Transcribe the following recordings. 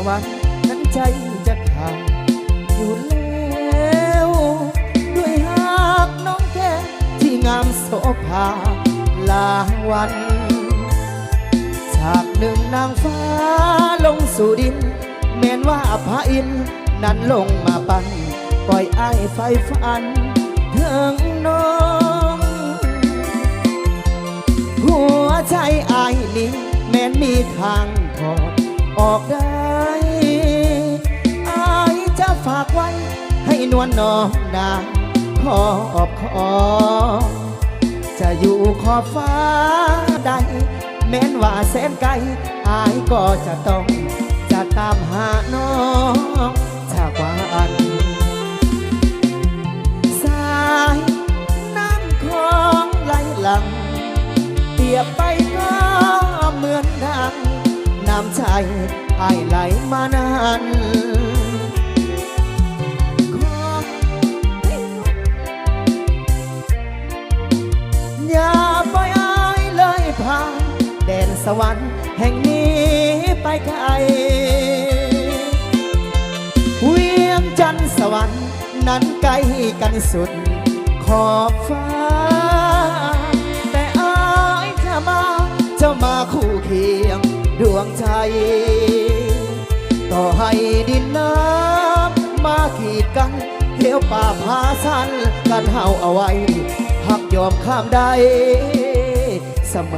ວັນນັ້ນໃຈຈະຂາດຢູ່ແລ້ວ ດ້ວຍຮັກນ້ອງແກ້ມທີ່ງາມໂສພາຫຼາຍວັນ ຈາກໜຶ່ງນາງຟ້າລົງສູ່ດິນ ແມ່ນວ່າພະອິນນັ້ນລົງມາປັ້ນ ປ່ອຍອ້າຍໃຝ່ຝັນເຖິງນ້ອງ ຫົວໃຈອ້າຍນີ້ແມ່ນມີທາງຖອດອອກໄດ້ ອ້າຍຈະຝາກໄວ້ໃຫ້ນວນນ້ອງນາງຄອບຄອງ ຈະຢູ່ຂອບຟ້າໃດ ແມ່ນວ່າແສນໄກ ອ້າຍກໍຈະຕ້ອງ ຈະຕາມຫານ້ອງຈາກວັນ ສາຍນ້ຳຂອງໄຫຼຫຼັ່ງ ປຽບໄປກໍເໝືອນດັ່ງນ້ຳໃຈອ້າຍໄຫຼມານັ້ນ ຂໍ ຢ່າປ່ອຍອ້າຍເລີຍຜ່ານແດນສະຫວັນແຫ່ງນີ້ໄປໄກ ວຽງຈັນສະຫວັນນັ້ນໃກ້ກັນສຸດຂອບຟ້າ ແຕ່ອ້າຍຈະມາ ຈະມາຄູ່ຄຽງດວງໃຈ ຕໍ່ໃຫ້ດິນນ້ຳມາກີດກັນ ເຫວປ່າຜາຊັນກັນເຮົາເອົາໄວ້ ຮັກຍອມຂ້າມໄດ້ສະເໝີ.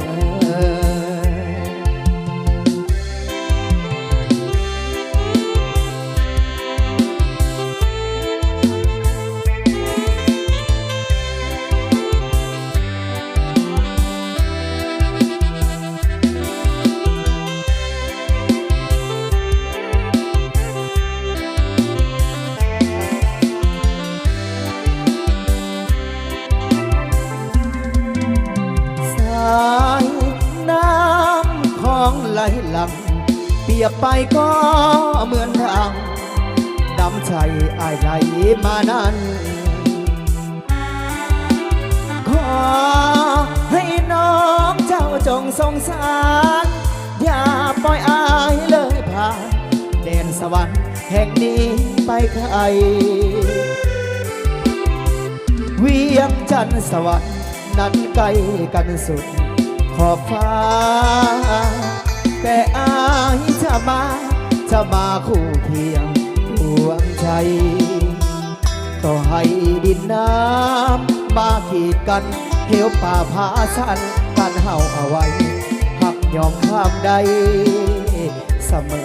ສາຍນ້ຳຂອງໄຫຼຫຼັ່ງ ປຽບໄປກໍເໝືອນດັ່ງນ້ຳໃຈອ້າຍໄຫຼມານັ້ນ ຂໍໃຫ້ນ້ອງເຈົ້າຈົ່ງສົງສານ ຢ່າປ່ອຍອ້າຍເລີຍຜ່ານແດນສະຫວັນແຫ່ງນີ້ໄປໄກ ວຽງຈັນສະຫວັນນັ້ນໃກ້ກັນສຸດຂອບຟ້າ ແຕ່ອ້າຍຈະມາ ຈະມາຄູ່ຄຽງດວງໃຈ ຕໍ່ໃຫ້ດິນນ້ຳມາກີດກັນ ເຫວປ່າຜາຊັນກັນເຮົາເອົາໄວ້ ຮັກຍອມຂ້າມໄດ້ສະເໝີ.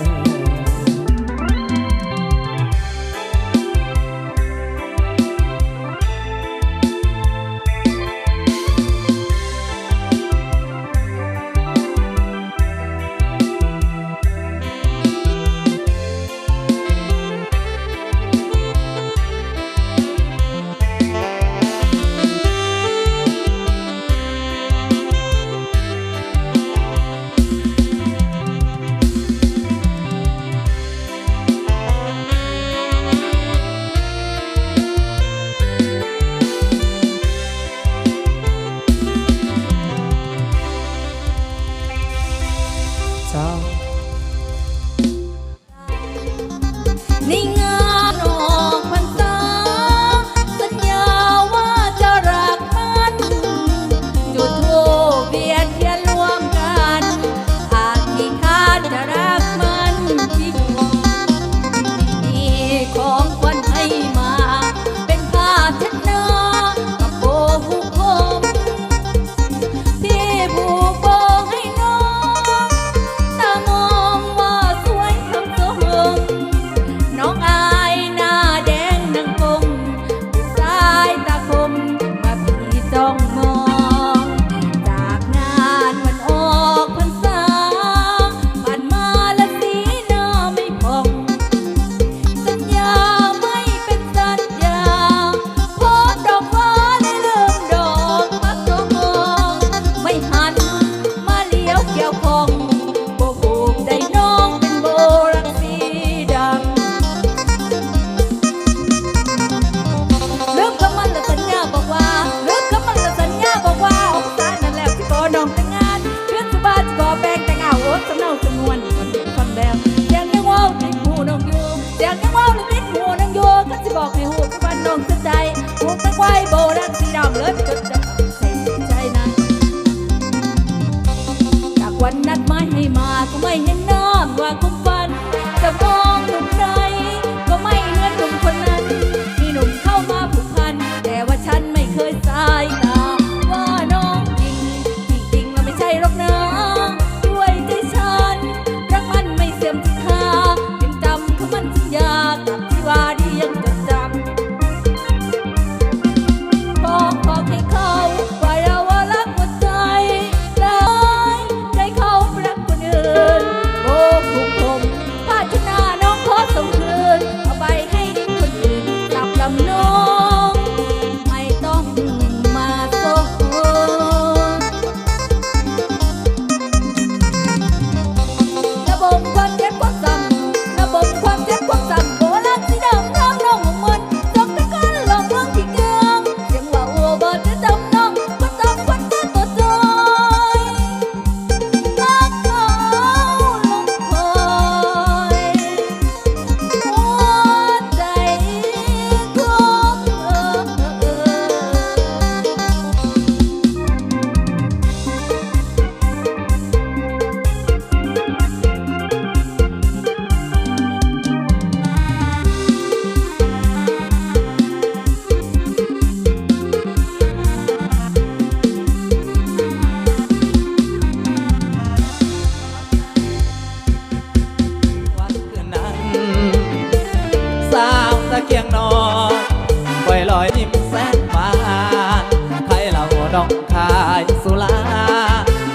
ຂາຍສຸລາ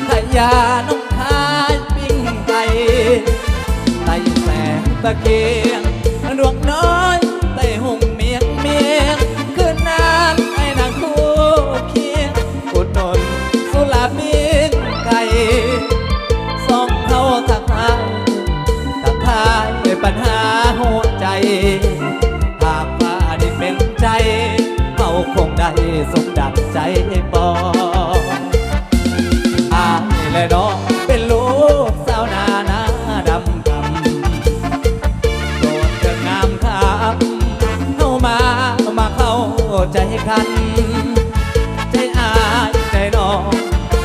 ຂາຍຢາ ນ້ອງຂາຍປີ້ງໄກ່ ໃຕ້ແສງຕະກຽງ ດວງນ້ອຍໃຕ້ຫຸ່ງມຽງໆ ຄືນນັ້ນອ້າຍນັ່ງຄູ່ຄຽງ ອຸດໜູນສຸລາປີ້ງໄກ່ ສອງເຮົາທັກທາຍ ທັກທາຍປັນຫາຫົວໃຈ ຫາກວ່າໄດ້ເປັນໃຈ ເຮົາຄົງໄດ້ສົມດັ່ງໃຈປອງ. ອ້າຍແລະນ້ອງເປັນລູກຊາວນາ ນາດຳກຳ ໂຕເຖິງງາມຄຳ ເຮົາມາ ມາເຂົ້າໃຈກັນ ໃຈອ້າຍໃຈນ້ອງ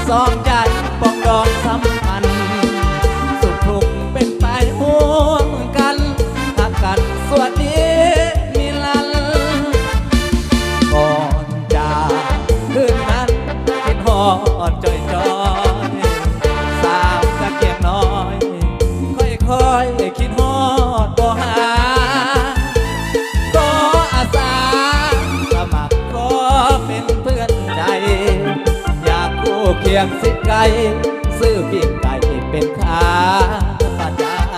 ສອງໃຈປອງດອງສຳພັນ ສຸກທຸກເປັນໄປຮ່ວມກັນ ຮັກກັນສວດດີນິລັນດ໌ ກ່ອນຈາກຄືນນັ້ນ ຄິດຮອດຈ່ອຍໆ ສາວຕະກຽງນ້ອຍ ຄ່ອຍໆ ຄິດຮອດບໍ່ຫາ ຂໍອາສາສະໝັກ ຂໍເປັນເພື່ອນໃຈ ຢາກຄູ່ຄຽງຊິດໄກ່ ຊື້ປີ້ງໄກ່ເປັນຄ່າປະຈານ.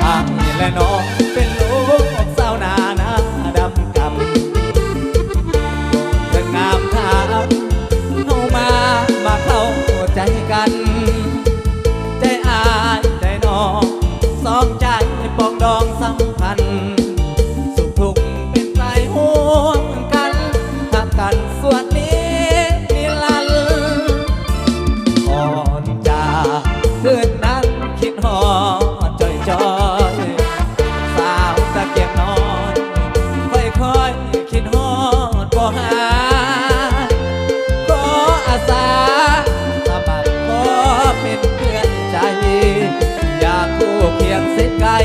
ອ້າຍແລະນ້ອງເປັນລູກຊາວນາ ນາດຳກຳ ເຖິງງາມຄຳ ເຮົາມາ ມາເຂົ້າໃຈກັນ ໃຈອ້າຍໃຈນ້ອງ ສອງໃຈປອງດອງສຳພັນ ສຸກທຸກເປັນໄປຮ່ວມກັນ ຮັກກັນສວດນິ ນິລັນດ໌ ກ່ອນຈາກຄືນນັ້ນ ຄິດຮອດຈ່ອຍໆ ສາວຕະກຽງນ້ອຍ ຄ່ອຍໆ ຄິດຮອດບໍ່ຫາ ຂໍອາສາສະໝັກ ຂໍເປັນເພື່ອນໃຈ ຢາກຄູ່ຄຽງຊິດໄກ່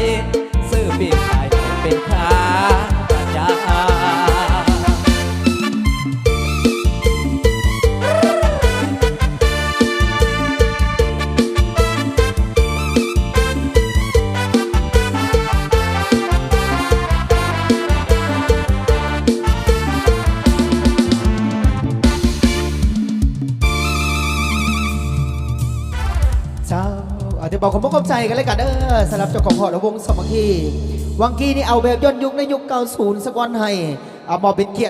ຊື້ປີ້ງໄກ່ເປັນຄ່າປະຈານ. ເຈົ້າ ອາ ຖືວ່າຂອບອົກຂອບໃຈກັນແລະກັນເດີ ສຳລັບເຈົ້າຂອງຮອດ ແລະ ວົງສາມັກຄີ ຫວ່າງກີ້ນີ້ເອົາແບບຍ້ອນຍຸກໃນຍຸກເກົ້າສູນ ສະກ່ອນໃຫ້ ອາ ມອບເປັນກຽດ